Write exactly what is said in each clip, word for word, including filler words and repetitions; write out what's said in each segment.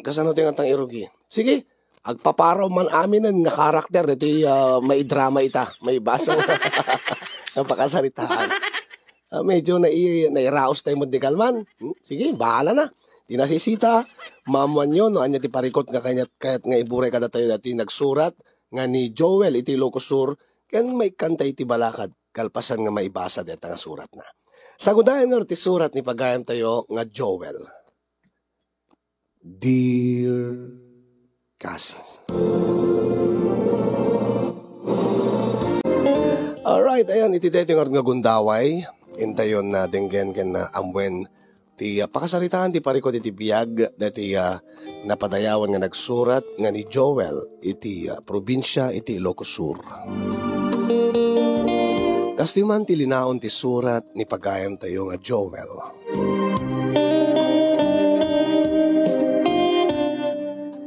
Kasano ti nga tang irugi? Sige, agpaparaw man aminen nga karakter ditoy, ah, maidrama ita, maibasa nga pakasaritaan. Ah, medyo nai-, nairaos tayo met di kalman. Hmm, sige, bahala na. Ti nasisita, maammoanyo no ania ti parikut nga kayat, kayat nga iburay kadatayo dati nagsurat nga ni Joel iti Ilocos Sur, ken maikkan tayo iti balakad kalpasan nga maibasa dayta nga suratna. Sagudayen ngarud ti surat ni pagayamtayo nga Joel. Dear Cousin. Alright, ayan, iti daytoy nga gundaway, intayon na denggen ken na amwen ti, ah, pakasaritaan ti parikut iti biag daytoy, ah, napadayawan nga nagsurat nga ni Joel iti, ah, probinsia iti Ilocos Sur. Kastoy man ti linaon ti surat ni pagayamtayo nga Joel.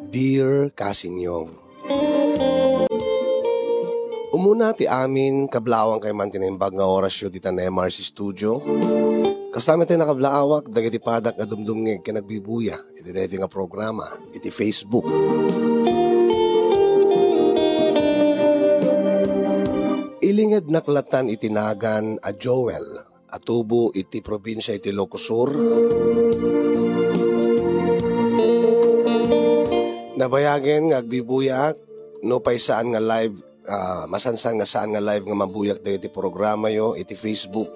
Dear Cousin Yong, umuna ti amin, kablaawankayo man ti naimbag nga orasyo ditan M R C Studio. Kasta met ti nakablaawak dagiti padak nga dumdumngeg ken agbibuya iti daytoy nga programa iti Facebook. Ilingednak latan iti nagan a Joel a tubo iti probinsia iti Ilocos Sur. Nabayagen nga agbibuyaak, nupay saan nga live, ah, masansan nga saan nga live nga mabuyak dagiti programayo iti Facebook.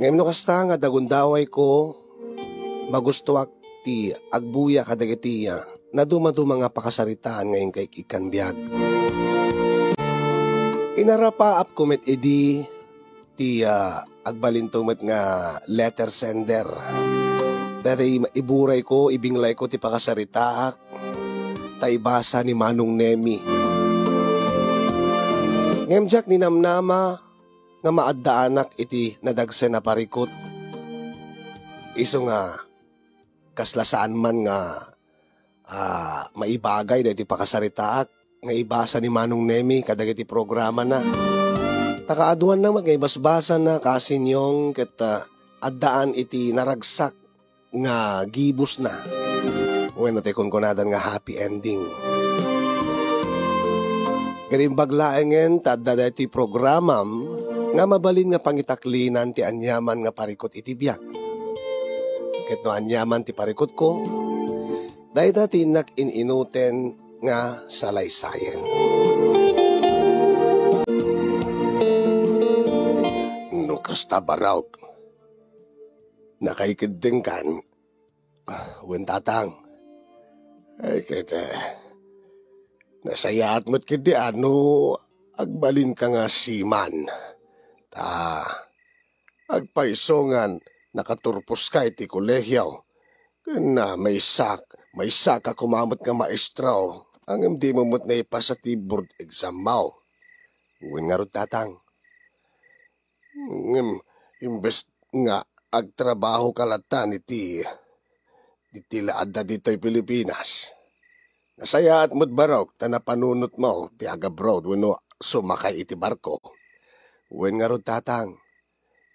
Ngem no kasta nga dagundawayko, magustoak ti agbuya kadagiti, ah, nadumaduma nga pakasaritaan nga inka ikkan biag. Inarapaapko met idi ti, ah, agbalinto met nga letter sender. Daytoy iburayko, ibinglayko ti pakasaritaak, ta ibasa ni Manong Nemi. Ngem diak ninamnama nga maaddaanak iti nadagsen a parikut. Isu nga, kasla saan man nga, ah, maibagay daytoy pakasaritaak nga ibasa ni Manong Nemi kadagiti programana. Ta kaaduanna met nga ibasbasana, Cousin Yong, ket, ah, addaan iti naragsak nga gibusna. Wenno ti kunkunadan nga happy ending. Ket imbag laengen ta adda daytoy programam nga mabalin nga pangitaklinan ti aniaman nga parikut iti biag. Ket no aniaman ti parikutko, dayta ti innak in-inuten nga salaysayen. No kasta, barok, nakaikeddengkan wen, tatang. Ay, ket, eh, nasayaat met ketdi a no agbalinka nga siman. Ta agpayso nga nakaturposka iti kolehio. Ken, ah, maysak-, maysaka koma met nga maestro. Ngem dimo met naipasa ti board exam mo. Wen ngarud, tatang. Ngem, imbes nga agtrabahoka latta iti, iti la adda ditoy Pilipinas, nasayaat met, barok, ta napanunotmo ti ag-abroad wenno sumakay iti barko. Wen ngarud, tatang,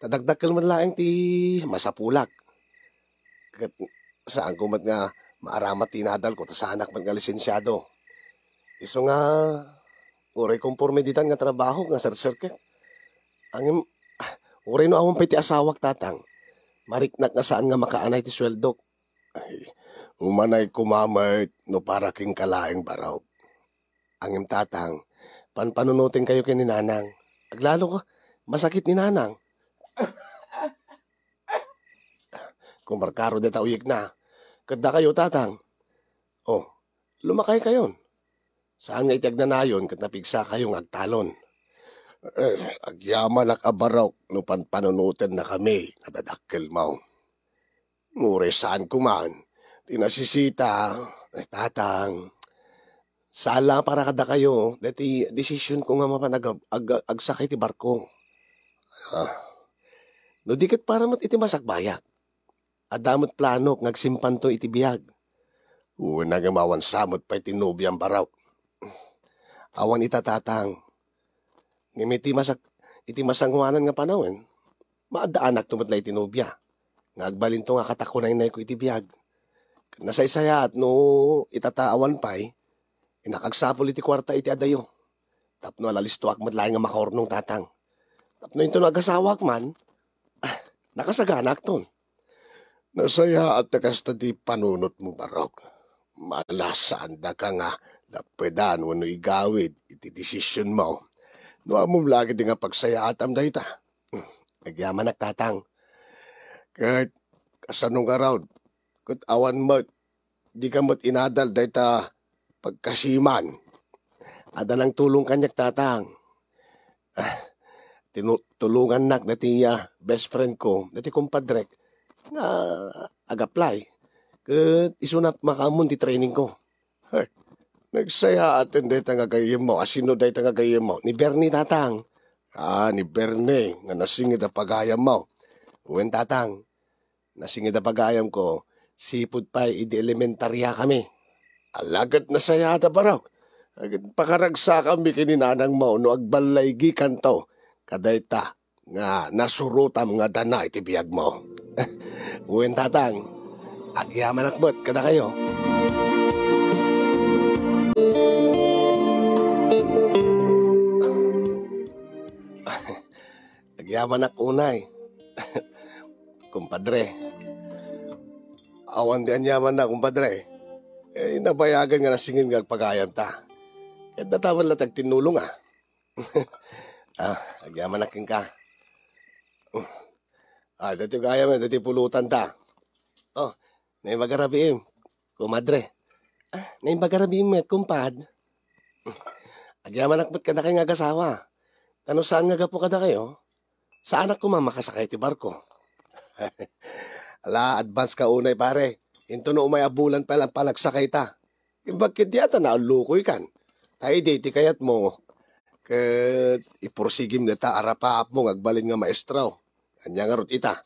ta dakdakkel met laeng ti masapulak. Ket saanko met nga maaramat ti inadalko ta saanak met nga lisensiado. Isu nga, uray komporme ditan nga trabaho nga serserkek. Ngem, ah, uray no awan pay ti asawak, tatang, mariknak nga saan nga makaanay ti sueldok. Ay, umanay koma met no para kenka laeng, barok. Ngem, tatang, panpanunotenkayo ken ni nanang. Aglalo ka, masakit ni nanang. Kumarkaro dayta uyekna. Ket dakayo, tatang. Oh, lumakaykayon. Saan nga iti agnanayon ket napigsakayo nga agtalon. Eh, agyamanak a barok no panpanunotennakami, nadadakkelmo. Uray saan koma ti nasisita, eh, tatang. Sala para kadakayo, daytoy desisionko nga mapan ag-, ag-, agsakay ti barko. Ah. No di ket para met iti masakbayak. Adda met planok nga agsimpanto iti biag. Wen, ngem awan sa met pay ti nobiam, barok. Awan ita, tatang. Ngem iti masak-, iti masangoanan nga panawen, maaddaanakto met la iti nobia. nga agbalinto nga katakunaynayko iti biag. Ket nasaysayaat no itata awan pay, innak agsapul iti kuarta iti adayo. Tapno alalistoak met laeng nga makaurnong, Tatang. Tapno inton agasawak man, ah, nakasaganaakton. Nasayaat ta kasta ti panunotmo, Barok. Malasandaka nga lappedan wenno igawid iti desisionmo. No ammom la ketdi nga pagsayaatam dayta. Agyamanak, Tatang. Ket kasano ngarud? Ket awan met, dika met inadal dayta pagkasiman. Adda nangtulong kaniak, Tatang. Ah, tinu-, tulongannak dati, ah, best friend ko, dati kumpadrek, nga ag-apply. Ket isuna makaammo ti training ko. Hey, nagsayaaten dayta nga gayyemmo. Asino dayta nga gayyemmo? Ni Bernie, Tatang. Ah, ni Bernie, nga nasinged a pagayammo. Wen, Tatang, nasinged a pagayamko, sipud pay idi elementariakami. Ala ket nasayaat a Barok. Agin pakaragsakanmi ken ni nanangmo no agballaygikanto kadayta nga nasurotam nga dana iti biagmo. Wen, Tatang, agyamanak met kadakayo. Agyamanak unay. Kumpadre. Awan ti aniamanna, kumpadre. Eh, nabayagan nga nasinged nga agpagayamta. Ket nataman la ti agtinnulong, ah. Ah, agyamanak kenka. Ah, dati gayam, dati pulotanta. Oh, naimbag a rabiim, kumadre. Ah, naimbag a rabiim met, kumpad. Agyamanak met kadakayo nga agasawa. Ta no saan nga gapu kadakayo, saanak koma makasakay ti barko. Ala, advance ka unay, pare. Intono umay a bulan pay la panagsakayta. Imbag ket diata naallukoykan. Ta idi ti kayatmo, ket ipursigim dayta a rapaapmo nga agbalin nga maestro. Ania ngarud ita?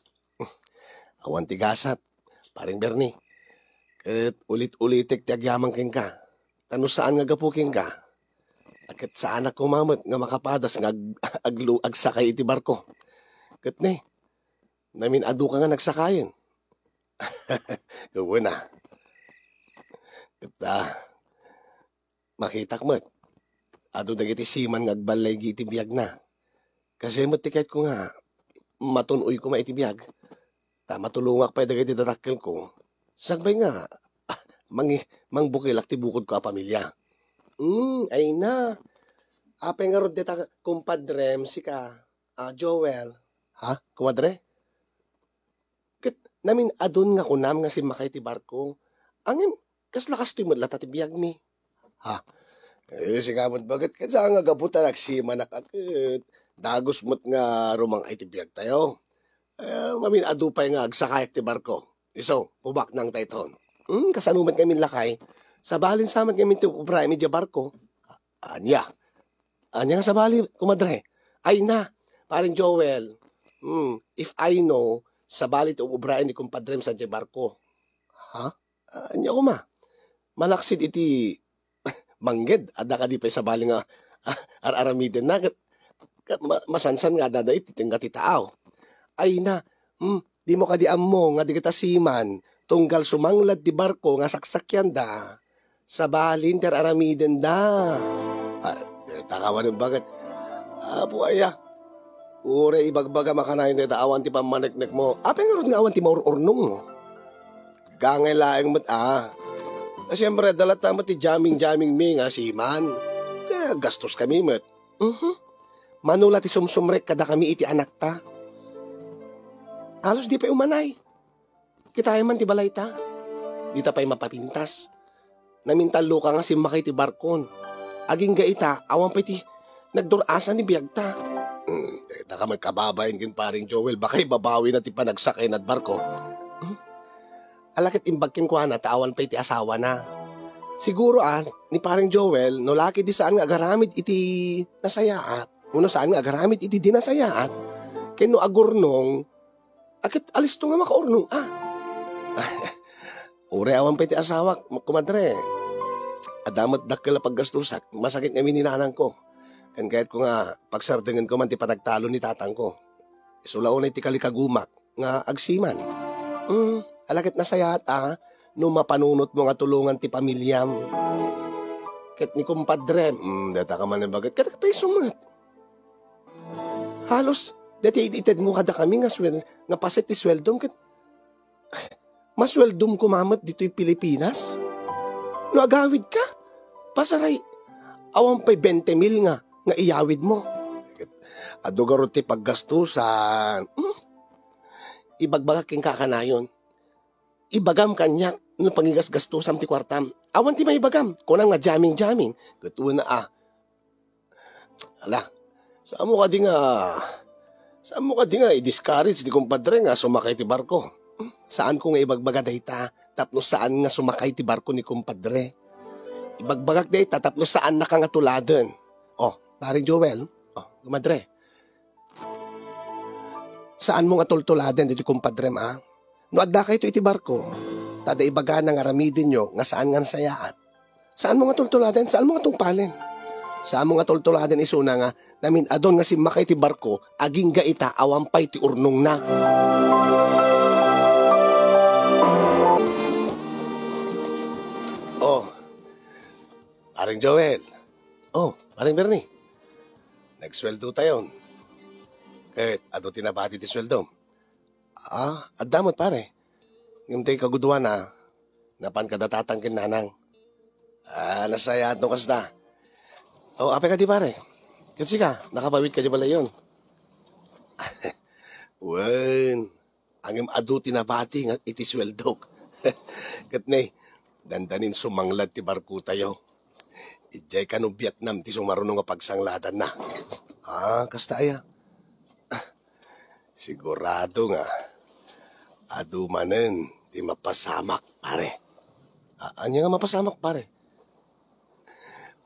Awan ti gasat, Paring Bernie. Ket ulit-ulitek ti agyaman kenka. Ta no saan nga gapu kenka, a ket saanak koma met nga makapadas nga ag-, aglu-, agsakay iti barko. Ket ne, namin-aduka nga nagsakayen. Wen a. Ket, ah, makitak met. Adu dagiti seaman nga agballaygi iti biagna. Kastoy met ti kayatko nga matun-oy koma iti biag. Ta matulongak pay dagiti dadakkelko. Sakbay nga, ah, mangi-, mangbukilak ti bukodko a pamilia. Hmm, ay na. Apay ngarud deta kumpadrem sika, ah, Joel? Ha, kumadre? Ket namin-adun nga kunam nga simmakay ti barko. Ngem, kasla kastoy met latta ti biagmi. Ha? Eh, sika met baket, ket saan nga gapu ta nagsimanak a ket dagus met nga rumang-ay ti biagtayo. Eh, mamin-adu pay nga agsakayak ti barko. Isu, pubaknangta iton. Hmm, kasano met ngamin lakay? Sabalin sa met ngamin ti ubraem idiay barko. Ania? Ania nga sabali, kumadre? Ay na, Paring Joel. Hmm, if I know, sabali ti ubraen ni kumpadrem sadiay barko. Ha? Ania koma? Malaksid iti mangged, adda kadi pay sabali nga ar-aramidenna? Ket, ket ma-, masansan nga adda iti tengnga ti taaw. Ay na, hmm, dimo kadi ammo nga dagita seaman, tunggal sumanglad ti barko nga saksakianda, sabalin ti ar-aramidenda. Ah, deta ka manen baket. Apo aya, uray ibagbagam a kanayon deta awan ti pammaneknekmo. Apay ngarud nga awan ti maur-urnongmo? Gangay laeng met, ah. Ah, siempre, adda latta met ti jamming-jammingmi nga seaman. Kaya gastoskami met. Mhm. Mano la ti sumsumrek kadakami iti anakta? Halos di pay umanay. Kitaem man ti balayta. Dita pay mapapintas. Namintalloka nga simmakay ti barkon. Agingga ita, awan pay ti nagdur-asan ni biagta. Hmm, deta ka met kababain ken Paring Joel, baka ibabawina ti panagsakayna ti barko. Hmm? Ala ket imbag kenkuana ta awan pay ti asawana. Siguro, ah, ni Paring Joel, no laki di saan nga agaramid iti nasayaat, wenno saan nga agaramid iti di nasayaat, ken no agurnong, a ket alisto nga makaurnong, ah. Uray awan pay ti asawak, ma-, kumadre. Adda met dakkel a paggastusak, masakit ngamin ni nanangko. Ken kayatko nga pagsardengenko man ti panagtalon ni tatangko. Isu la unay ti kalikagumak nga agsiman. Mm, ala ket nasayaat a no mapanunotmo nga tulongan ti pamiliam. Ket ni kumpadrem, mm, data ka man ibagat, ket payso met. Halos, dati itedmo kadakami nga suel-, nga paset ti sueldom, ket masueldom koma met ditoy Pilipinas. No agawid ka, pasaray, awan pay bente mil nga, nga iyawid mo. Ket adu garud ti paggastusan. Hmm? Ibagbagak kenka kanayon. Ibagam kaniak no pangigasgastusam ti kuartam. Awan ti maibagam. Kunam nga jamming-jamming. Ket una a. Ala, saanmo kadi nga, saanmo kadi nga i-discourage ni kumpadre nga sumakay ti barko? Hmm? Saanko nga ibagbaga dayta tapno saan nga sumakay ti barko ni kumpadre. Ibagbagak dayta tapno saannaka nga tuladen. Oh, Pare Joel, oh, kumadre. Saanmo nga tultuladen ditoy kumpadrem, a? No addakayto iti barko, ta adda ibagana nga aramidenyo nga saan nga nasayaat. Saanmo nga tultuladen, saanmo nga tungpalen. Saanmo nga tultuladen isuna nga namin-adun nga simmakay ti barko, agingga ita awan pay ti urnongna. Oh, Pareng Joel. Oh, Pareng Bernie. Nagsueldo tayon. Ket adu ti nabati ti sueldom. Ah, adda met, pare. Ngem ti kagudoan a, napan kada tatang ken nanang. Ah, nasayaat no kasta. Oh, apay kadi, pare? Ket sika, nakapawit kadi balayon? Wen, ngem adu ti nabati nga iti sueldok. Ket ne, dandanin sumanglad ti barko tayo. Idiay kano Vietnam ti sumaruno nga pagsangladanna. Ah, kasta aya? Sigurado nga adu manen ti mapasamak, pare. A-, ania nga mapasamak, pare?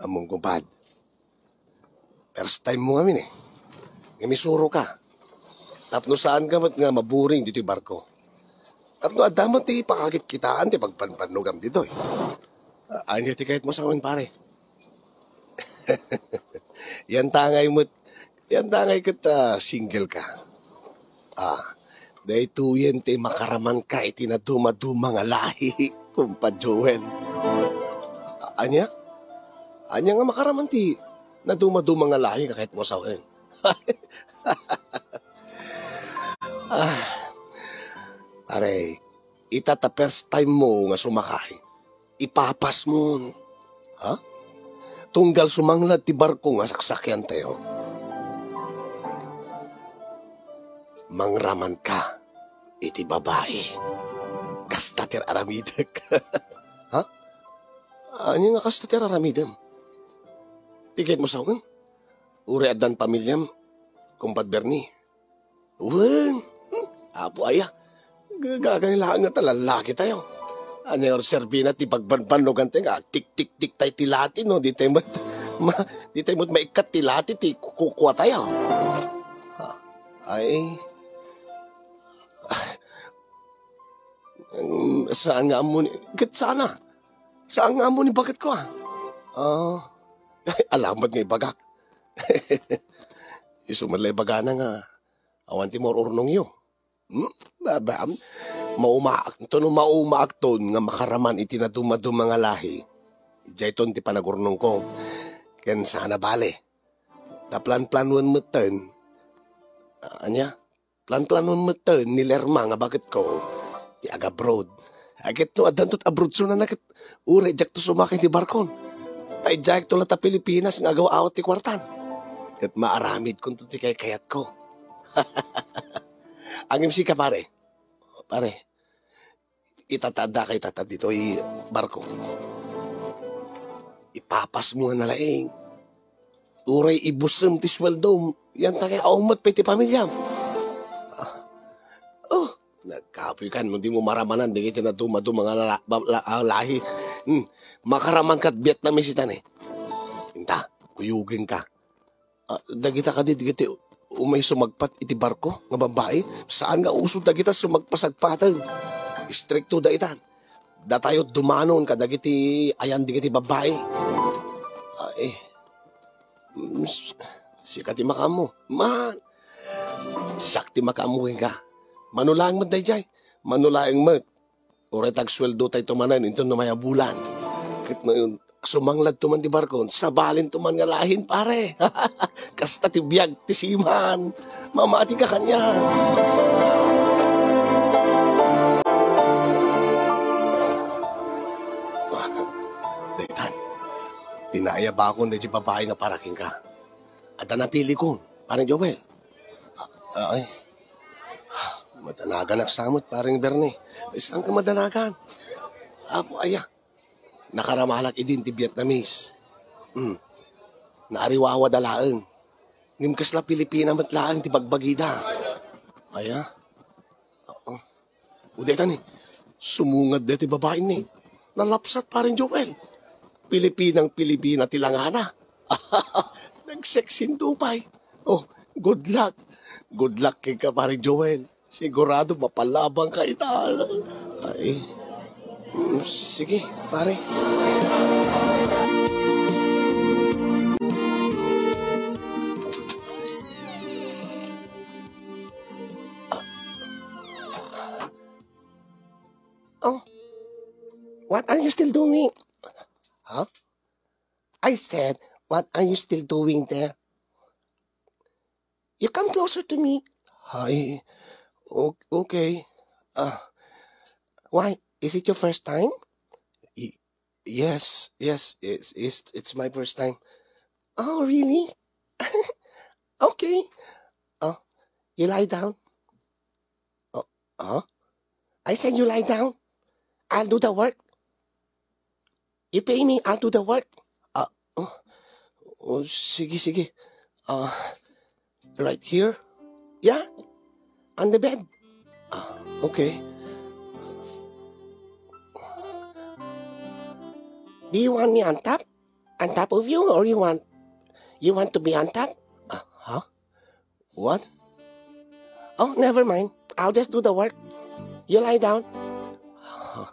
Ammom, kumpad. First time mo ngamin, eh. Nga misuro ka. Tapno saan ka met nga maburing ditoy barko. Tapno adda met ti pakakitkitaan ti pagpanpannogam ditoy. A-, ania ti kayat mo sawen, pare? Yan tangay met, yan tangay ket, ah, single ka. Ah, daytoyen ti makaraman ka iti nadumaduma nga lahi, Kumpa Joel. A-, ania? Ania nga makaraman ti nadumaduma nga lahi nga kayat mo sawen? Ah, pare, ita ta first time mo nga sumakay, ipapas mo. Ha? Tunggal sumanglad ti barko nga saksakyan tayo, mangraman ka iti babai. Kasta ti aramidek. Ha? Ania nga kasta ti aramidem? Ti kayat mo sawen? Uray addan pamilyam, Kumpad Bernie. Wen, hmm, apo aya. Gagangay laeng nga ta lallaki tayo. Ania nga serbina ti pagbanbannogan tayo nga tik, tik, tik tayo ti lati, no? Di tayo mat-, ma-, di tayo mat maikkat ti lati ti kukukua tayo. Ha? Ay. Mm, saan nga ammo ni, ket sana? Saan nga ammo ni bakit ko, ah? Ah. Alamat nga ibagak. Isu met la ibagana nga awan ti maur-urnongyo. Hmm? Baba, maumaak to no maumaak ton nga makaraman iti nadumaduma nga lahi. Idiay ton ti panagurnongko. Ken sana bale. Ta plan-planuan metten. Ania? Plan-planon metten ni Lerma nga baketko ti agabroad. Ket no addanto ti abroad, sunana ket uray diakto sumakay ti barkon. Ta idiayakto latta Pilipinas nga agaw-awat ti kuartan. Ket maaramidkonto ti kaykayatko. Ngem sika, pare. Pare, ita ta addaka ita ta ditoy barko. Ipapasmo nga nalaing. Uray ibusem ti sueldom, yan ta kay awan met pay ti pamilyam. Ah. Oh, nagkapoy kan no di mo maramanan dagiti nadumaduma nga la-, la-, la-, ah, lahi. Hmm. Makaraman kat Vietnamese ita ne. Inta, kuyogen ka. Ah, dagita kadi dagiti umay sumagpat iti barko nga babbai, saan nga uso dagita sumagpasagpateng. Istrikto dayta. Datayo dumanon kadagiti ayan dagiti babbai. Ay, mm, s-, sika ti makaammo. Man, siak ti makaammo kenka. Mano laeng met daydiay. Mano laeng met. Uray ta agsueldotayto manen inton umay a bulan. Ket no sumangladto man ti barko, sabalinto man nga lahin, pare. Kasta ti biag ti seaman. Mamatika kanian. Daytan, ti naayabakon daydi babai nga para kenka. Adda napilikon, Pareng Joel. A-, ay. Madanaganak sa met, Pareng Bernie. Saanka madanagan? Apo, aya. Nakaramalak idin ti Vietnamese. Hmm. Naariwawada laeng. Ngem kasla Pilipina met laeng ti bagbagida. Aya. Oo. O, dayta ni, sumungad dayta ti babai ni. Nalapsat, Pareng Joel. Pilipinang Pilipina ti langana. Nag-sexinto pay. Oh, good luck. Good luck kenka, Pareng Joel. Sigurado mapalabangka ita. Ay. Mm, sige, pare. Oh, what are you still doing? Huh? I said, what are you still doing there? You come closer to me. Hi. O-, okay. Ah, why? Is it your first time? Y-, yes, yes, it's, it's, it's my first time. Oh, really? Okay. Oh, you lie down. Oh, huh? I said you lie down. I'll do the work. You pay me, I'll do the work. Ah, oh, oh, sige, sige. Ah, right here? Yeah? On the bed? Ah, okay. Do you want me on top? On top of you? Or you want, you want to be on top? Ah, huh? What? Oh, never mind. I'll just do the work. You lie down. Huh?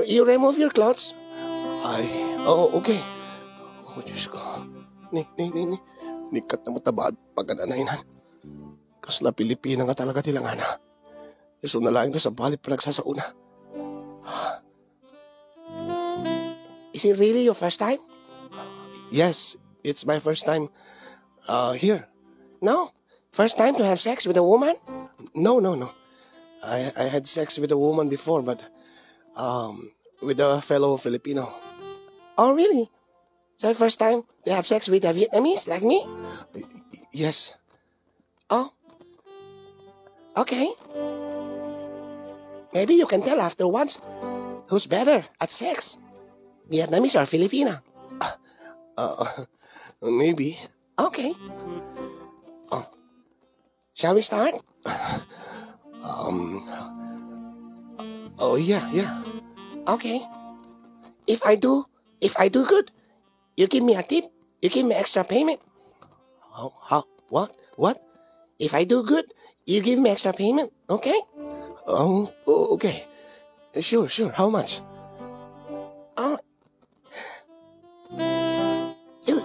You remove your clothes? Ay, oh, okay. Oh, Diyos ko. Ni, ni, ni, ni. Nikat na mataba at pagkadanayanan. Kasla Pilipina nga talaga ti langana. Isu na laeng ta sabali panagsasaona. Is it really your first time? Yes, it's my first time, uh, here. No? First time to have sex with a woman? No, no, no. I, I had sex with a woman before, but, um, with a fellow Filipino. Oh, really? So first time to have sex with a Vietnamese like me? Y-, y-, yes. Oh. Okay. Maybe you can tell afterwards who's better at sex, Vietnamese or Filipina. Uh, uh, maybe. Okay. Oh. Shall we start? Um. Oh, yeah, yeah. Okay. If I do, if I do good, you give me a tip. You give me extra payment. How, how, what, what? If I do good, you give me extra payment, okay? Oh, o-, okay. Sure, sure. How much? Uh, it,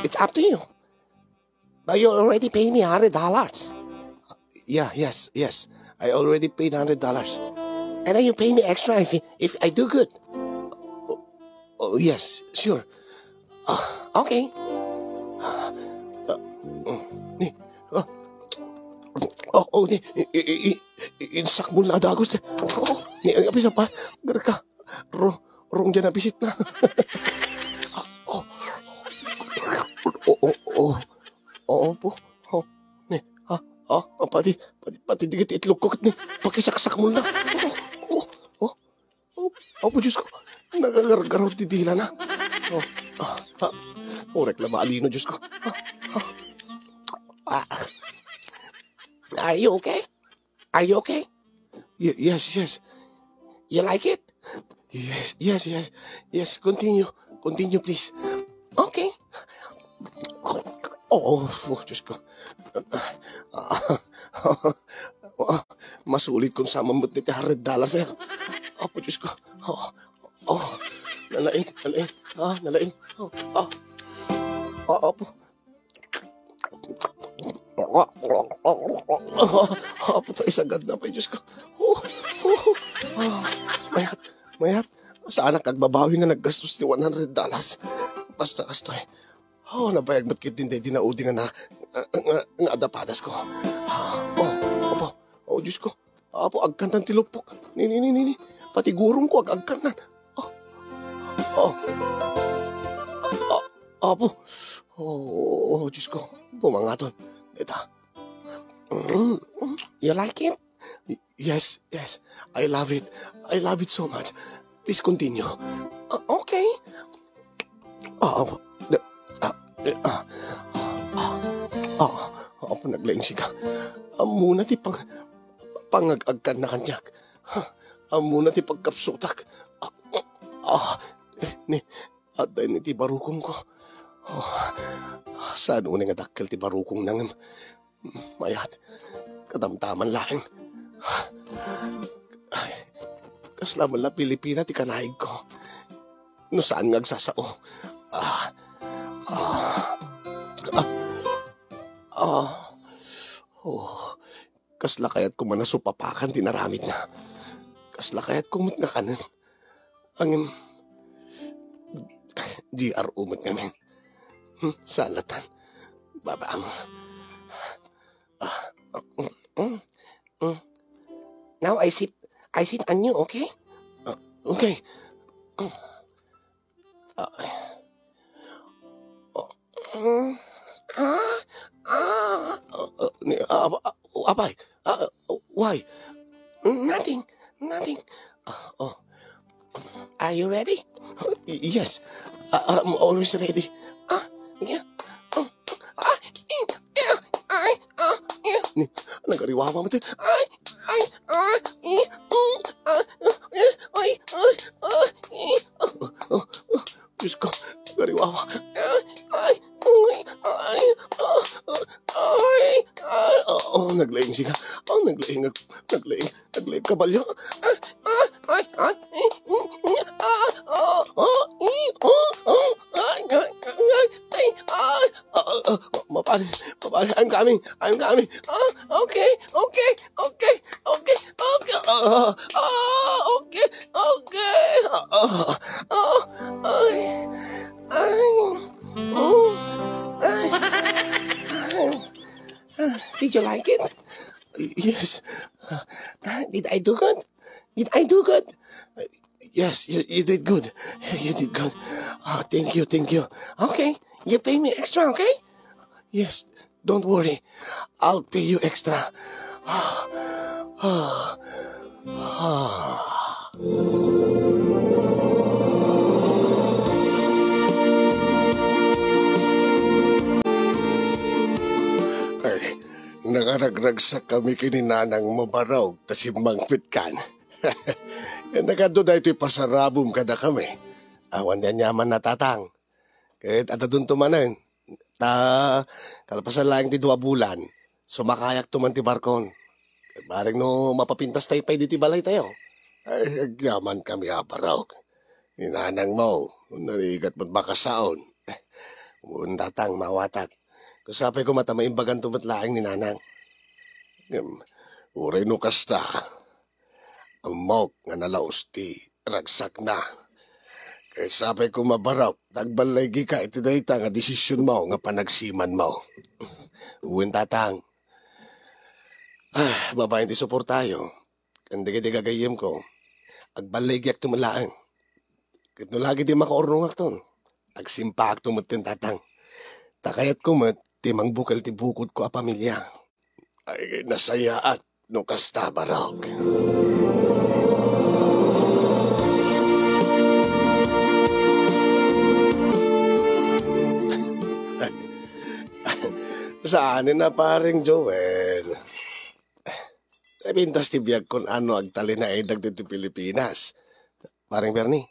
it's up to you. But you already paid me a hundred dollars. Yeah, yes, yes. I already paid a hundred dollars. And then you pay me extra if, if I do good. Oh, oh, yes, sure. Ah, okay. Ah, mm, ni, ah, oh, oh, ni, i-, i-, i-, i-, insakmol na dagos, eh. Oh, ni, ay, apisa pa. Garka. Ro-, rong dyan na bisit na. Ah, oh. Oh, oh, oh. Oo po. Oh, ni, ha? Ah, pati, pati, pati digit itlog ko, ni, pakisaksakmol na. Oh, oh, oh. Oh, Apo Diyos ko, nagagargaraw ti dila na. Oh, ah, ah, orek la maalino, Diyos ko. Ah, ah. Ah. Are you okay? Are you okay? Y-, yes, yes. You like it? Yes, yes, yes. Yes, continue. Continue, please. Okay. Oh, oh, Diyos ko. Ah, ah, ah, masulit kon sa mamut ti hundred dollars, eh. Apo, Diyos ko. Oh, oh, nalaing, nalaing. Ah, nalaing. Oh, ah. Ah, Apo. Ah, ah, ah, ah, ah, putay, sagad na pay, Diyos ko. Oh, oh, oh. Ah, mayat, mayat. Saanak agbabawi nga naggastos ti one hundred dollars. Basta kastoy. Oh, nabayag met ketdin daydi naudi nga na, nga, nga, nga adda padasko. Ah, oh, apo. Oh, Diyos ko. Apo, agkannan ti lupok. Ni, ni, ni, ni, ni. Pati gurong ko ag-, agkannan. Oh. Oh. Oh, apo. Oh, oh, Diyos ko. Bumangaton. Ita. Mm, mm. You like it? Y-, yes, yes. I love it. I love it so much. Please continue. Ah, okay. Ah, ah, ah, ah, ah, ah, ah, naglaing sika. Ammona ti pang-, pangag-agkan na kaniak. Ha, ammona ti pagkapsutak. Ah, ah, eh, ni, adda ni ti barukom ko. Oh, saan unay nga dakkel ti barukom nangem. Mayat, kadamdaman laeng. Ay, kasla man la Pilipina ti kanaig ko. No saan nga agsasao. Ah, ah, ah, ah. Oh, kasla kayat ko man a supapakan ti naramidna. Kasla kayat ko met nga kanen. Ngem, G R O met ngamin. Hmm, salatan. Babaang. Ah, mm, mm, mm. Now I sit, I sit on you, okay? Ah, okay. Ah, oh, mm, ah, ah, oh, oh, ni, ah, ah, oh, apay? Ah, ah, why? Nothing, nothing. Ah, oh. Are you ready? Y-, yes. Ah, I'm always ready. Ah, yeah. Oh, ah, i-, ah, ay, ah, yeah. Ni, nagariwawa mo to. Ay, ay, ah, i-, mm, ah, eh, ay, ay, ah, i-, ah, oh, oh, oh. Diyos ko, nagariwawa. Ay, ay, ay, ay, ah, ah, ay, ay, oh, oh, naglaing sika. Oh, naglaing, nag-, naglaing. Naglaing kabalyo. Ah, ah, ay, ay, eh, mm, mm, ah, ah, ah, eh, oh, oh, ay, ay, ay, ay, ah, ah, ah, ah, ma-, mapari, mapari, I'm coming, I'm coming. Ah, okay, okay, okay, okay, okay, ah, ah, okay, okay, ah, ah, ah, ay, ay, mm, ay, ay. Ah, did you like it? Yes. Ah, did I do good? Did I do good? Yes, you, you did good. You did good. Ah, thank you, thank you. Okay, you pay me extra, okay? Yes, don't worry. I'll pay you extra. Ah, ah, ah. Ay, nakaragragsak kami ken ni nanang mo, Barok, ta simmangpet kan. Nagadu daytoy pasarabom kadakami. Awan ti aniamanna, Tatang. Ket adda dunto manen. Ta, kalpasan laeng ti dua bulan, sumakayakto man ti barkon. Bareng no mapapintas tayo pay ditoy balaytayo. Ay, agyamankami a, Barok. Ni nanang mo, narigat met bakasaon. Wen, Tatang, mawatak. Ket sapay koma ta maimbaganto met laeng ni nanang. Ngem, uray no kasta, ammok nga nalaus ti ragsakna. Ket sapay koma, Barok, ta agballaygika iti dayta nga desisionmo nga panagsimanmo. Wen, Tatang. Ah, babaen ti suportayo. Ken dagiti gagayyemko, agballaygiakto met laeng. Ket no lagi ti makaurnongakton, agsimpaakto metten, Tatang. Ta kayatko met ti mangbukel ti bukodko a pamilia. Ay, nasayaat no kasta, Barok. Saanen a pareng Joel. Napintas ti biagkon a no agtalinaed dagiti Pilipinas. Pareng Bernie,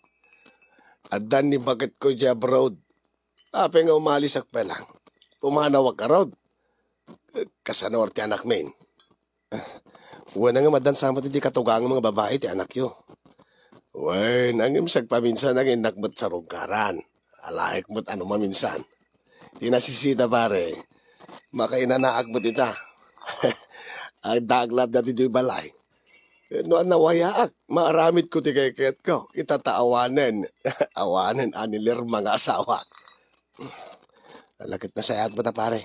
addan ni baketko idiay abroad. Apay nga umalisak pay lang? Pumanawak abroad. Kasano ti anakmin? Wen, ngem addan sa met idi katugangmo nga babai ti anakyo. Wen, ngem sagpaminsan nga innak met sarungkaran. Alaek met a no maminsan. Ti nasisita, pare, Makainanaak met ita. Addaak latta ditoy balay. No ania, nawayaak, maaramidko ti kaykayatko. Ita ta awanen. Awanen a ni Lerma nga asawak. Ala ket nasayaat met a, pare.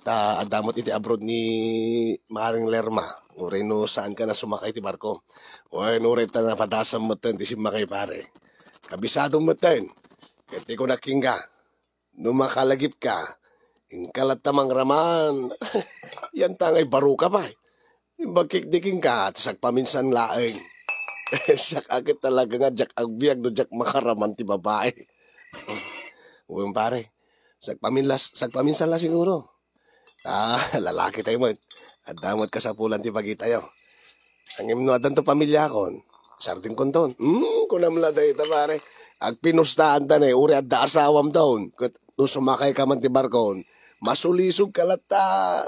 Ta adda met iti abroad ni Maring Lerma. Uray no saanka a sumakay ti barko. Wen, uray ta napadasam metten ti simmakay, pare. Kabisadom metten. Ket ti kunak kenka, no makalagipka, inka latta mangraman. Yan ta ngay baroka pay. Imbagkek di kenka, ta sagpaminsan laeng. Siak a ket talaga nga diak agbiag no diak makaraman ti babai. Wen, pare, sagpaminlas-, sagpaminsan la siguro. Ah, lalaki tayo met. Adda met kasapulan ti bagitayo. Ngem no addanto pamiliakon, sardengkonton. Hmm, kunam la dayta, pare. Agpinustaanta ne, uray adda asawamton. Ket no sumakayka man ti barkon, masulisogka latta.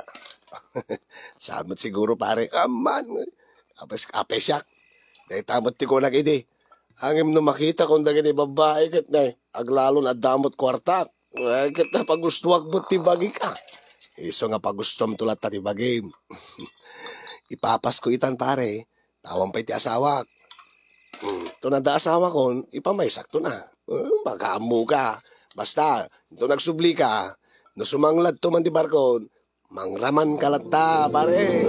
Saan met siguro, pare? Amman. Apay, apay siak. Dayta met ti kunak idi. Ngem no makitakon dagiti babbai ket ne, aglalon adda met kuartak. Eh, ket napagustoak met ti bagik a. Isu nga pagustomto latta ti bagim. Ipapasko itan, pare. Awan pay ti asawak. Hmm, to nadda asawakon, ipamaysakto na. Eh, baka ammoka. Basta, to nagsublika, no sumangladto man ti barkon, mangramanka latta, pare.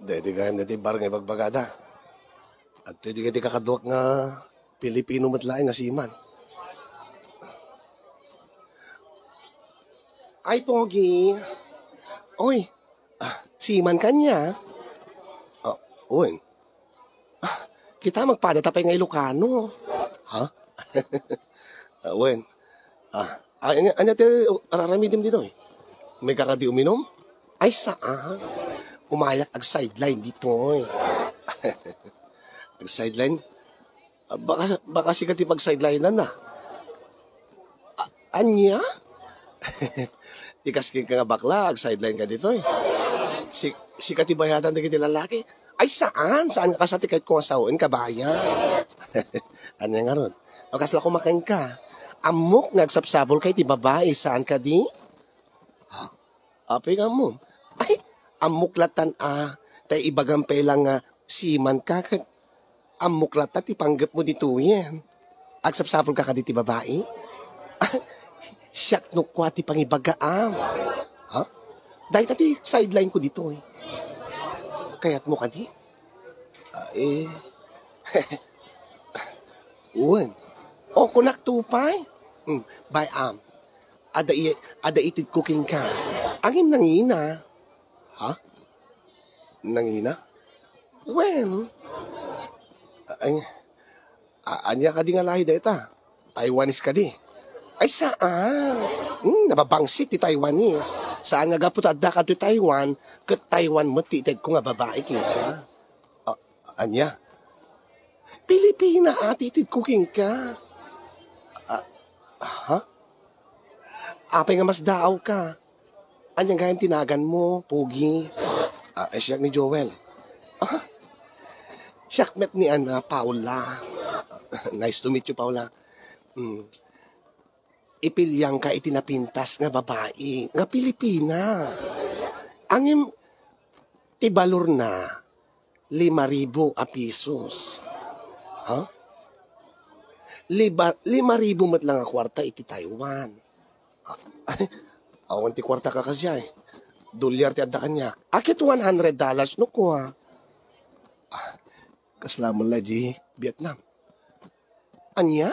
Daydi gayam daydi bar nga ibagbagada. Adtoy dagiti kakaduak nga Pilipino met laeng nga seaman. Ay, Pogi. Oy, ah, seaman ka ania? Ah, wen. Ah, kita magpadata pay nga Ilocano. Ha? Ah, wen. Ah, ania, ania ti ar-aramidem ditoy? Umay ka kadi uminom? Ay, saan. Umayak ag-sideline ditoy. Ag-sideline? Ah, baka, baka sika ti pag-sidelinean na. Ah, ania? Ti kas kenka nga bakla, ag-sideline ka ditoy. Si, sika ti bayadan dagiti lalaki. Ay, saan? Saan nga kasta ti kayatko nga sawen, kabayan? Ania ngarud? O, kasla koma kenka. Ammok nga agsapsapulka iti babai, saan kadi? Ha? Apay nga ammom? Ay, ammok lattan a, tay ibagam pay lang nga seaman ka, ket ammok latta ti panggepmo ditoyen. Agsapsapulka kadi ti babai? Siak no kua ti pangibagaam. Ha? Dayta ti sideline ko ditoy. Kayatmo kadi? Ah, eh. Wen. O, kunak to pay? Hmm, bay-am. Adda i-, adda itedko kenka. Ngem nangina. Ha? Nangina? Wen. Ay, a-, ania kadi nga lahi dayta? Taiwanese kadi? Ay, saan. Hmm, nababangsit ti Taiwanese. Saan nga gapu ta adda kadto Taiwan, ket Taiwan met ti itedko nga babai kenka. Ah, ania? Pilipina a ti itedko kenka. Ah, ha? Apay nga masdaawka? Ania gayam ti naganmo, Pogi? Ah, eh, siak ni Joel. Ah, siak met ni, ana, Paula. Nice to meet you, Paula. Mm. Ipilianka iti napintas nga babai, nga Pilipina. Ngem ti balorna, lima ribu a pisos. Ha? Liba-, lima ribu met lang a kuarta iti Taiwan. Ah, awan ti kuarta ka kasiay. Dolyar ti adda kaniak. Aket one hundred dollars no kua. Ah, kasla met la di Vietnam. Ania?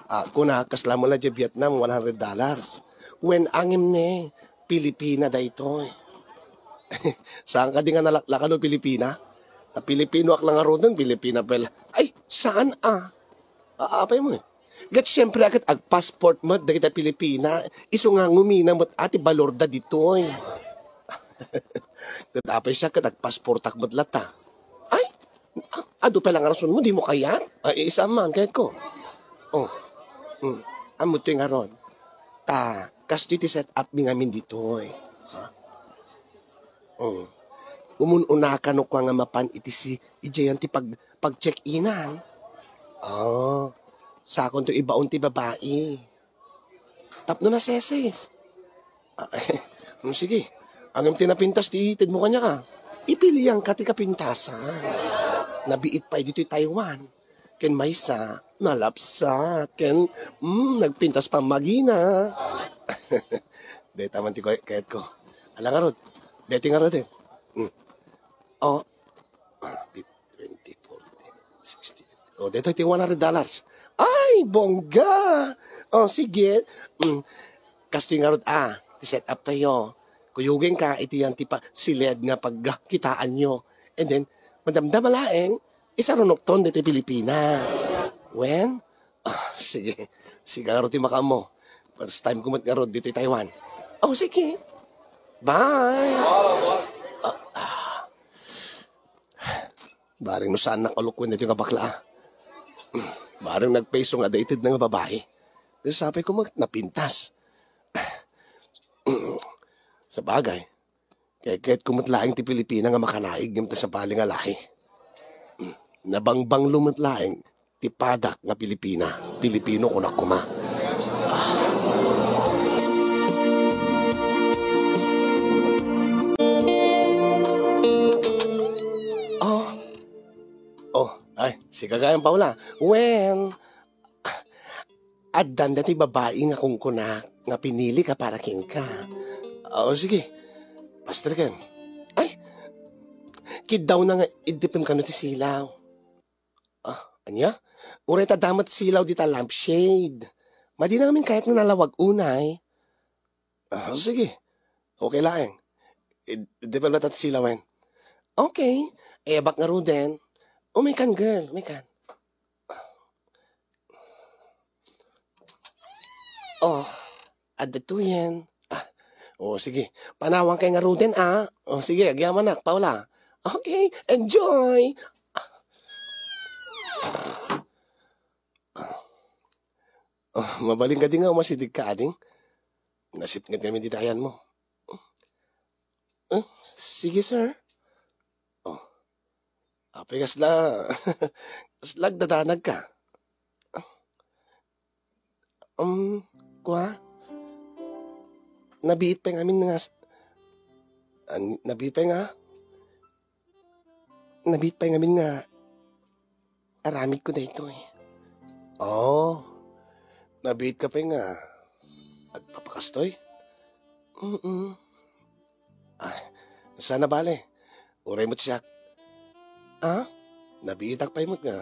Ah, kuna, kasla met la di Vietnam, one hundred dollars. Wen, ngem ne, Pilipina daytoy. Saan kadi nga nalaklaka no Pilipina? Ta Pilipinoak lang ngaruden, Pilipina pay la. Ay, saan a? Ah, apay mo eh. Ket siyempre, ket agpassport met dagiti Pilipina. Isu nga ngumina met a ti balorda ditoy. Ket apay siak, ket agpassportak met latta. Ay, a-, adu pay lang a rasonmo, dimo kayat? Ay, isam man, kayatko. Oh. Mm. Ammo toy ngarud. Ta, kastoy ti set up mi ngamin ditoy. Ha? Oh. umun-unaka no kua nga mapan iti si, idiayan ti pag-, pag-check-inan. Ah, sakonto ibaon ti babai. Tapno nasa-safe. Ah, hmm, sige. Ngem ti napintas ti itedmo kaniaka. Ipilianka ti kapintasan. Nabiit pay ditoy Taiwan. Ken maysa, nalapsat. Ken, mm, nagpintas pammagina. Dayta man ti kay-, kayatko. Ala ngarud. Daytoy ngarud, eh. Mm. Oh. Ah, twenty, forty, sixty. Oh, daytoy ti one hundred dollars. Ay, bongga! Oh, sige. Mm. Kastoy ngarud, ah, ti set up tayo. Kuyogenka iti yan ti pa-, siled nga pagkitaanyo. And then, madamdama laeng, isarunokton ditoy Pilipina. Wen? Ah, sige. Sige ngarud ti makaammo. First time ko met ngarud ditoy Taiwan. Oh, sige. Bye! Ah, ah. Bareng no saan nakalukwen daytoy nga bakla, ah. Bareng nagpayso nga adda itedna nga babai. Sapay ko met napintas. Sabagay, kayatko met laeng ti Pilipina nga makanaig ngem ta sabali nga lahi. Nabangbanglo met laeng ti padak nga Pilipina. Pilipino kunak koma. Oh. Oh, ay, sika gayam, Paula. Wen, addan daytoy babai nga kunkunak nga pinilika para kenka. Oh, sige. Pastreken. Ay, kiddawna nga iddipen kano ti silaw. Ah, ania? Uray ta adda met silaw dita lampshade. Madi ngamin kayat nga nalawag unay. Ah, sige. Okay laeng. Id-, iddipen latta ti silawen. Okay. Ebak ngaruden. Umaykan, girl. Umaykan. Oh, adda tuyen. Ah, oh, sige. Panawanka ngaruden, ah. Oh, sige, agyamanak, Paula. Okay, enjoy. Oh, mabalin kadi nga umasidegka, ading? Nasipnget ngamin ti ayanmo. Eh, sige, sir. Oh. Apay kasla, kasla agdadanagka? Um, kua? Nabiit pay ngamin nga s-, an-, nabiit pay nga? Nabiit pay ngamin nga aramidko daytoy. Oh, nabiitka pay nga agpapakastoy? Mm-mm. Ah, saan a bale? Uray met siak. Ah? Nabiitak pay met nga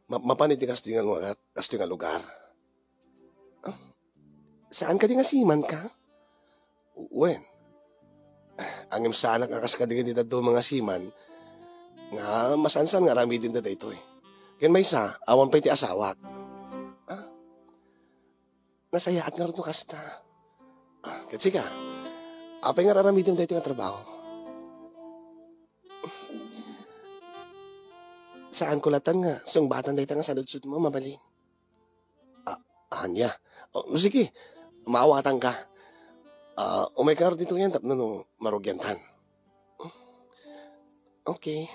ma-, mapan iti kastoy nga lugar, kastoy nga lugar. Ah, saan kadi nga seaman ka? Wen. Ngem saanak a kas kadagiti dadduma nga seaman nga masansan nga aramiden daytoy. Ken maysa, awan pay ti asawak. Ah? Nasayaat ngarud no kasta. Ah, ket sika, apay nga ar-aramidem daytoy nga trabaho? Saanko latta nga sungbatan dayta nga saludsodmo, mabalin. Ah, ania? Oh, sige, maawatanka. Ah, umayka ngarud ditoyen tapno no marugiantan. Okay.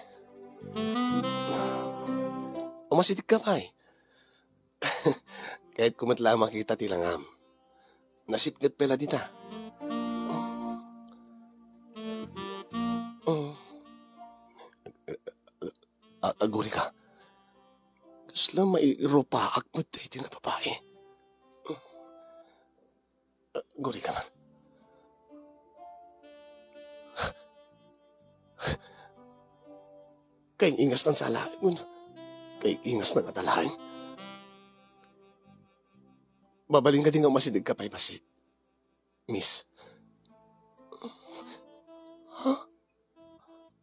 Umasidegka pay. Kayatko met la a makita ti langam. Nasipnget pay la dita. Oh. A-, agurika. Kasla mairupaak met daytoy nga babai. Agurika man. Kay ingastan sa laeng. Kay ingastan nga talaeng. Mabalin kadi nga umasidegka pay bassit, miss? Ha?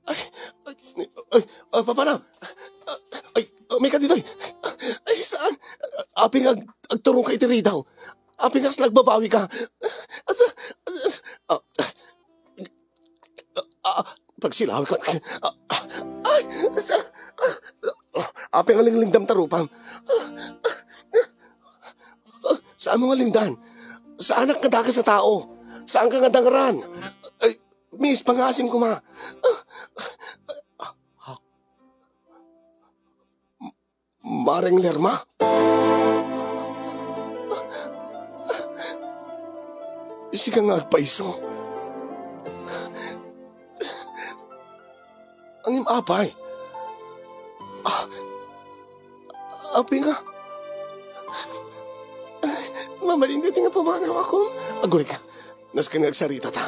Ay, ay, ay, ay, papanam! Ay, ay, umayka ditoy! Ay, saan? Apay nga ag-, agturongka iti ridaw? Apay nga kasla agbabawika? Asa, asa, ah, ah, pagsilawik ko. Ah, ay, asa, apay nga linglingdam ta rupam? Saanmo nga lingdan? Saanak nga dakes a tao. Saanka nga dangran. Ay, Miss, pangaasim koma. Mareng Lerma? Sika nga agpaiso. Ngem apay? Ah, apay nga? Mabalin ka ti nga pamanawakon? Aguray ka. Nasken nga agsaritata.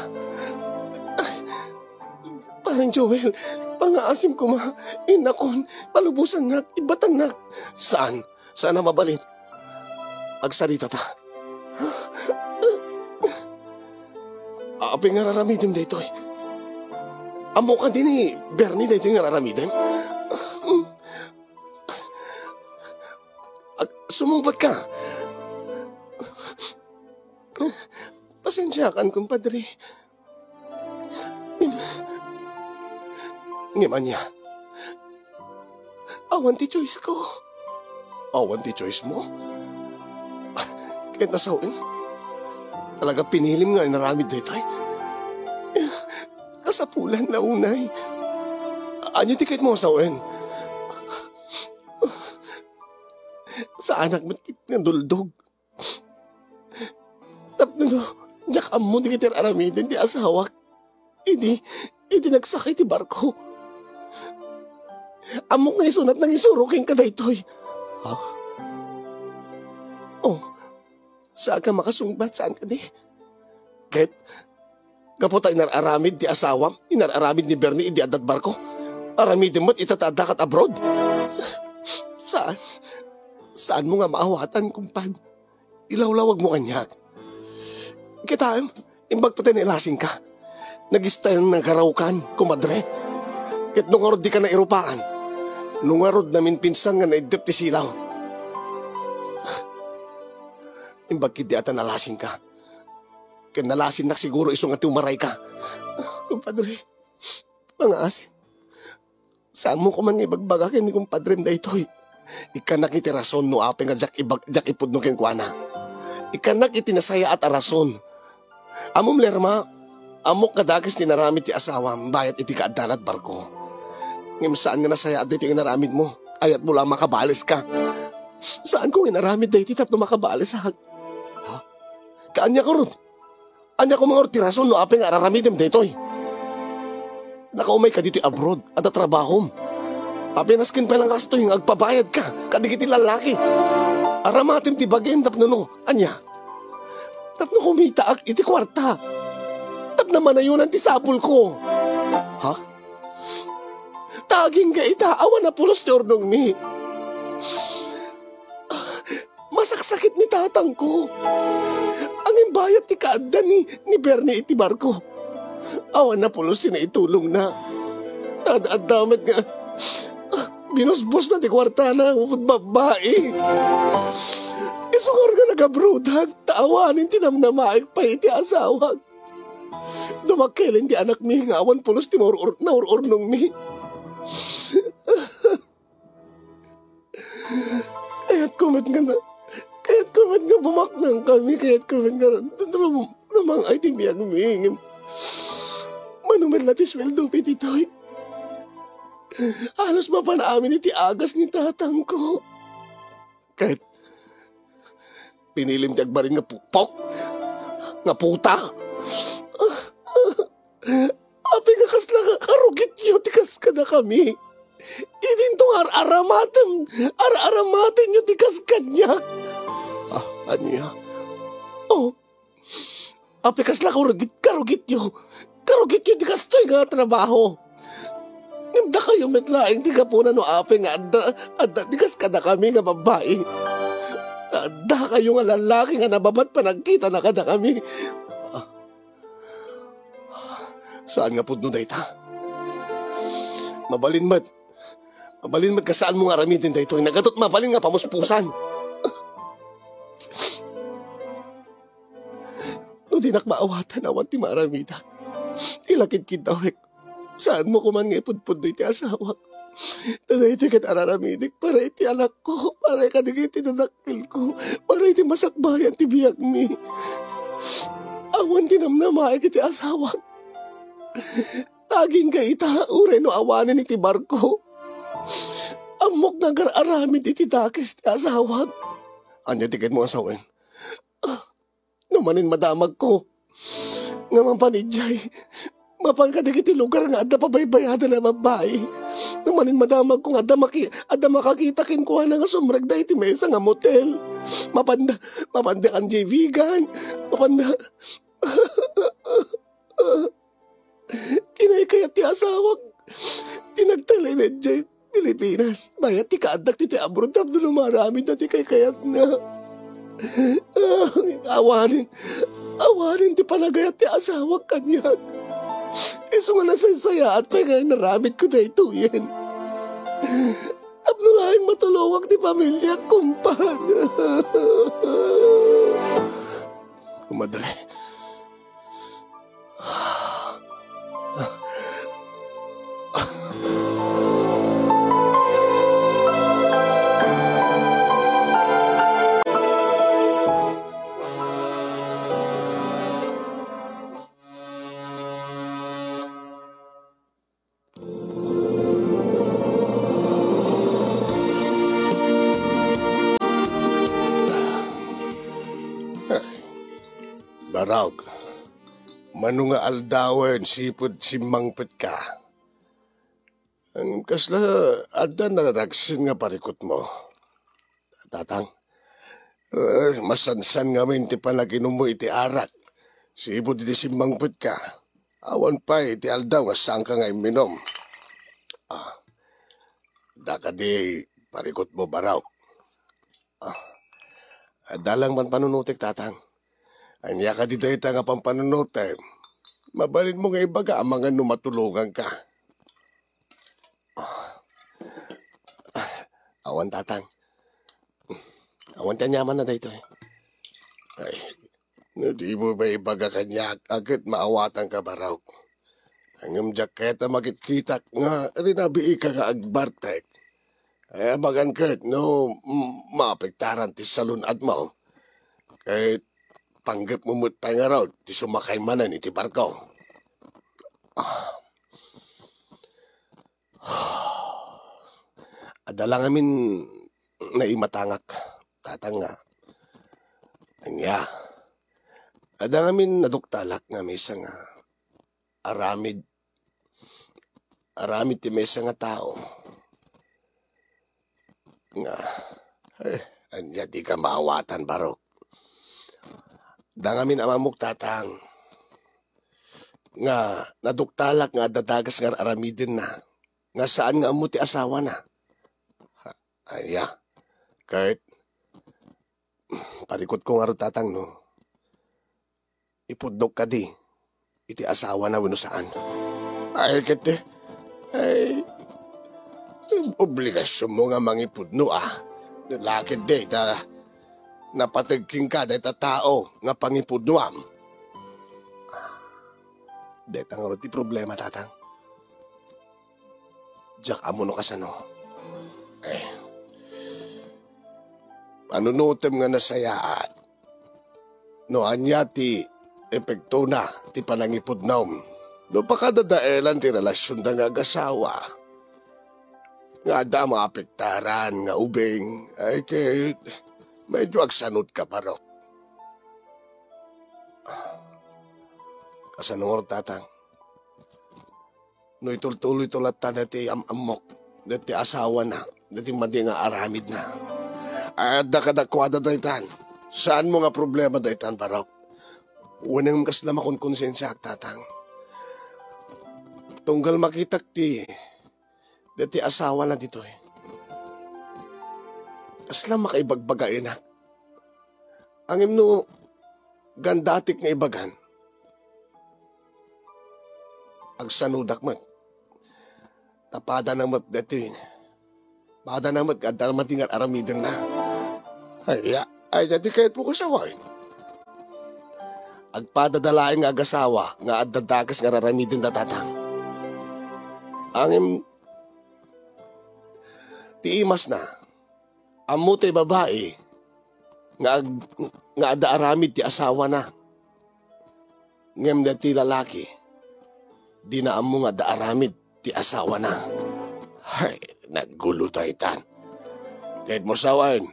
Pareng Joel, pangaasim koma, innakon, palubosannak, ibbatannak. Saan? Saan a mabalin? Agsaritata. Apay nga ar-aramidem daytoy? Ammo kadi ni Bernie daytoy nga ar-aramidem? Ag-, sumungbat ka. Pasensiakan, kumpadre. Ngem ania? Awan ti choice ko. Awan ti choice mo? Ket nasawen? Talaga pinilim nga inaramid daytoy? Kasapulan la unay. Ania ti kayatmo a sawen? Saanak met ket nga duldog. Tapno no, diak ammo dagiti ar-aramiden ti asawak. Idi, idi nagsakay ti barko. Ammok nga isunat nangisuro kenka daytoy. Ha? Oh, saan ka makasungbat, saan kadi? Ket, gapu ta inar-aramid ti asawam, inar-aramid ni Bernie idi adda ti barko. Aramidem met ita ta adda kat abroad. Saan? Saanmo nga maawatan, kumpad? Ilawlawagmo kaniak. Kitaem, imbag pay ta nailasingka. Nagistay nga nagarawkan, kumadre. Ket no ngarud dika nairupaan, no ngarud naminpinsan nga naiddep ti silaw. Imbag ketdi a ta nalasingka. Ket nalasinnak siguro isu nga ti umarayka. Kumpadre, pangaasim. Saanmo koman nga ibagbaga ken ni kumpadrem daytoy. Ikkannak iti rason no apay nga diak ibag-, diak ipudno kenkuana. Ikkannak iti nasayaat a rason. Ammom, Lerma, ammok nga dakes ti inaramid ti asawam bayat iti kaaddana ti barko. Ngem saan nga nasayaat daytoy nga inaramidmo. Ayatmo la a makabaleska. Saanko nga inaramid daytoy tapno makabalesak. Ha? Kaaniak ngarud? Ania koma ngarud ti rason no apay nga ar-aramidem daytoy? Nakaumayka ditoy abroad, adda trabahom. Apay nasken pay la nga kastoy nga agpabayadka kadagiti lallaki? Aramatem ti bagim tapno no, ania? Tapno kumitaak iti kuarta. Tapno manayonan ti sapulko. Ha? Ta agingga ita, awan a pulos ti urnongmi. Masaksakit ni tatangko. Ngem bayat ti kaadda ni, ni Bernie iti barko. Awan a pulos ti naitulongna. Ad-adda met nga, ah, binusbosna ti kuartana nga babbai. Isu ngarud nga nagabrodak, ta awanen ti namnamaek pay iti asawak. Dumakkelen ti anakmi nga awan pulos ti maur-, naur-urnongmi. Kayatko met nga na-, kayatko met nga bumaknangkami, kayatko met nga rum-, rum-, rumang-ay ti biagmi. Ngem mano met la ti sueldo pay ditoy? Halos mapan amin iti agas ni tatangko. Ket pinilim ti agbalin nga pukpok, nga puta. Apay nga kasla ka-, karugityo ti kas kadakami? Idinto nga ar-aramatem, ar-aramatenyo ti kas kaniak. Ah, ania? Oh, apay kasla karugit-, karugityo? Karugityo ti kastoy nga trabaho. Ngem dakayo met laeng ti gapuna no apay nga adda, adda ti kas kadakami nga babbai. Adda kayo nga lallaki nga nababat panagkitana kadakami. Ah. Saan nga pudno dayta? Mabalin met. Mabalin met nga saanmo nga aramiden daytoy. Nagatot mabalin nga pamuspusan. No dinak maawatan, awan ti maaramidak. Ti lakid kidawek. Saanmo koman nga ipudpudno iti asawak. Ta daytoy ket ar-aramidik para iti anakko, para kadagiti dadakkelko, para iti masakbayan ti biagmi. Awan ti namnamaek iti asawak. Agingga ita, uray no awanen iti barko. Ammok nga agar-aramid iti dakes ti asawak. Ania ti kayatmo a sawen? No manen madamagko nga mapan idiay, mapan kadagiti lugar nga adda pabaybayadan a babbai. No manen madamagko nga adda maki-, adda makakita kenkuana nga sumrekda iti mesa nga motel. Mapanda, mapanda kan J. Vigan. Mapanda. Kinaykayat ti asawak ti nagtalinaed idiay Pilipinas. Bayat ti kaaddak ti, ti abroad tapno maaramidna ti kaykayatna. Ah, awanen, awanen ti panagayat ti asawak kaniak. Isu nga nasaysayaat pay nga inaramidko daytoyen. Tapno laeng matulongak ti pamiliak, kumpan. Kumadre, Barok, mano nga aldawen sipud simmangpetka? Ngem kasla adda naragsen nga parikutmo, Tatang? Eh, masansan ngamin ti panaginummo iti arak sipud iti simmangpetka. Awan pay iti aldaw nga saanka nga imminum. Ah, da kadi parikutmo, Barok? Ah, adda lang panpanunotek, Tatang. Ania kadi dayta nga panpanunotem? Mabalinmo nga ibaga amangan no matulonganka. Ah, awan, Tatang. Awan ti aniamanna daytoy. Ay, no dimo maibaga kaniak, a ket maawatanka, Barok. Ngem diak kayat a makitkitak nga rinabiika nga agbartek. Ay, amangan ket no, mm, maapektaran ti salun-admo. Ket panggepmo met pay ngarud ti sumakay manen iti barko. Ah. Adda la ngamin naimatangak, Tatang, nga. Ania? Adda ngamin naduktalak nga maysa nga aramid, aramid ti maysa nga tao nga, eh, ania, dika maawatan, Barok? Adda ngamin a mammok, Tatang, nga naduktalak nga adda dakes nga ar-aramidenna nga saan nga ammo ti asawana. Ania? Ket parikutko ngarud, Tatang, no ipudnok kadi iti asawana wenno saan. Ay, ket, ay, obligasionmo nga mangipudno, a. No la ket dayta napateg kenka dayta tao nga pangipudnoam. Dayta ngarud ti problema, Tatang. Diak ammo no kasano. Eh, panunotem nga nasayaat no ania ti epektona ti panangipudnom no pakadadaelan ti relasionda nga agasawa nga adda maapektaran nga ubing, ay ket medyo agsanudka, Barok. Kasano ngarud, Tatang? No itultuloyto latta daytoy am-ammok, daytoy asawana, daytoy madi nga aramidna. Adda kadakuada daytan. Saanmo nga problema daytan, Barok? Wen, ngem kasla makonkonsensiaak, Tatang. Tunggal makitak ti, daytoy asawana ditoy. Kasla makaibagbagaenak. Ngem no gandatik nga ibagan, agsanodak met. Ta padana met daytoy. Padana met nga adda madi nga ar-aramidenna. Ay, ya, ay, daytoy kayatmo kasawen. Agpadada laeng nga agasawa nga adda dakes nga ar-aramidenda, Tatang. Ngem ti imasna, ammo ti babai nga ag-, nga adda aramid ti asawana. Ngem daytoy lalaki, dina ammo nga adda aramid ti asawana. Hay, naggulo daytan. Ket mo sawen,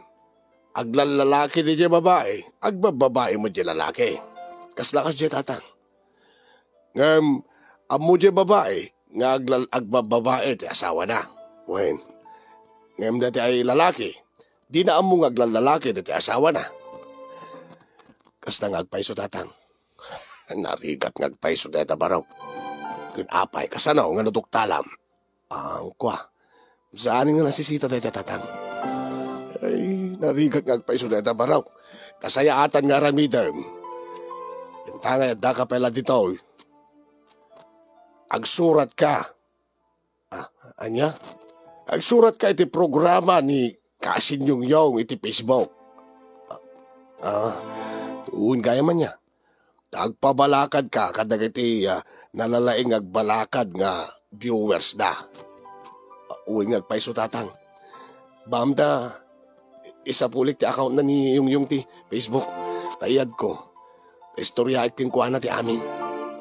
aglallalaki diay babai, agbabbabai met diay lalaki. Kasla kasdiay, Tatang. Ngem, ammo diay babai nga aglal-, agbabbabai ti asawana. Wen, ngem dayta a lalaki, dina ammo nga aglallalaki dayta a asawana. Kasta nga agpayso, Tatang. Narigat nga agpayso dayta a barok. Ken apay, kasano nga naduktalam? Angkua. Saan nga nasisita dayta, Tatang? Ay, narigat nga agpayso dayta a barok. Kasayaatan nga aramidem. Enta nga addaka pay la ditoy. Agsuratka. Ah, ania? Agsuratka iti programa ni Kasin Yongyong iti Facebook. Ah, wen gayam ania. Agpabalakadka kadagiti, ah, nalalaing nga agbalakad nga viewers da. Wen nga agpayso, Tatang. Bamda, isapulik ti account na ni Yongyong ti Facebook. Tayadko. Istoryaek kenkuana ti amin.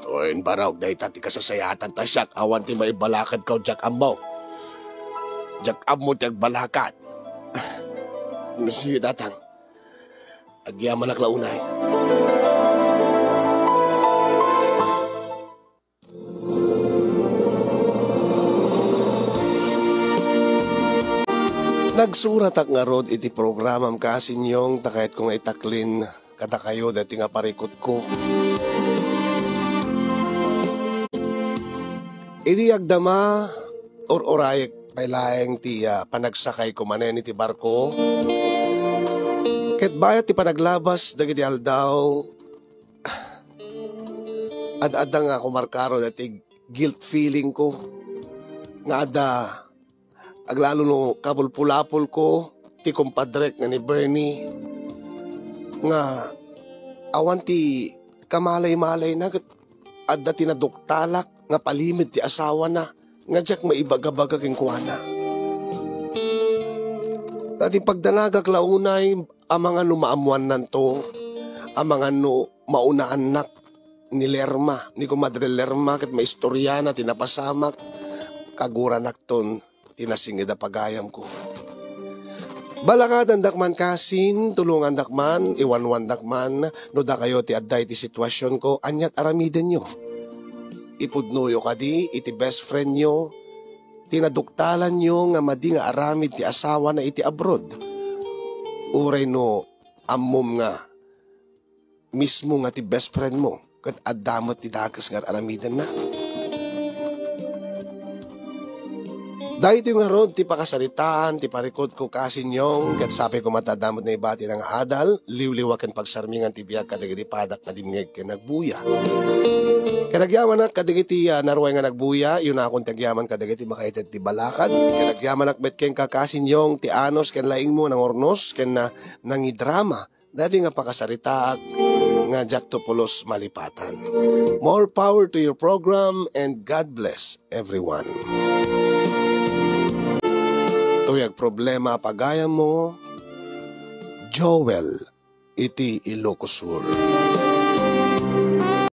Wen, barok, dayta ti kasasayaatan ta siak, awan ti maibalakadko, diak ammo. Diak ammo ti agbalakad. Sige, Tatang. Agyamanak la unay. Nagsuratak ngarud iti programam, Kasin Yong, ta kayatko nga itaklin kadakayo daytoy nga parikutko. Idi agdama, ur-urayek pay laeng ti, ah, panagsakayko manen iti barko. Ket bayat ti panaglabas dagiti aldaw, ad-adda nga kumarkaro daytoy guilt feeling ko nga adda, aglalo no kapulpulapolko ti kumpadrek nga ni Bernie, nga awan ti kamalay-malayna ket adda ti naduktalak nga palimed ti asawana nga diak maibagabaga kenkuana. Ket ti pagdanagak la unay, amangan no maammoannanto, amangan no maunaannak ni Lerma, ni Kumadre Lerma, ket maistoriana ti napasamak, kaguranakton ti nasinged a pagayamko. Balakadandak man, Kasin, tulongandak man, iwanwandak man, no dakayo ti adda iti situasionko, aniat aramidenyo? Ipudnoyo kadi iti best friendyo ti naduktalanyo nga madi nga aramid ti asawana iti abroad? Uray no ammom nga mismo nga ti best friend mo ket adda met ti dakes nga ar-aramidenna. Daytoy ngarud ti pakasaritaan ti parikutko, Kasin Yong, ket sapay koma ta adda met naibati nga adal, liwliwa ken pagsarmingan ti biag kadagiti padak nga dimngeg ken nagbuya. Ket agyamanak kadagiti, ah, naruay nga nagbuya, iyunakon ti agyaman kadagiti makaited ti balakad. Ket agyamanak met kenka, Kasin Yong, ti anus ken laingmo nangurnos ken na-, nangidrama daytoy nga pakasaritaak nga diakto pulos malipatan. More power to your program and God bless everyone. Toy agproblema a pagayammo, Joel iti Ilocos Sur.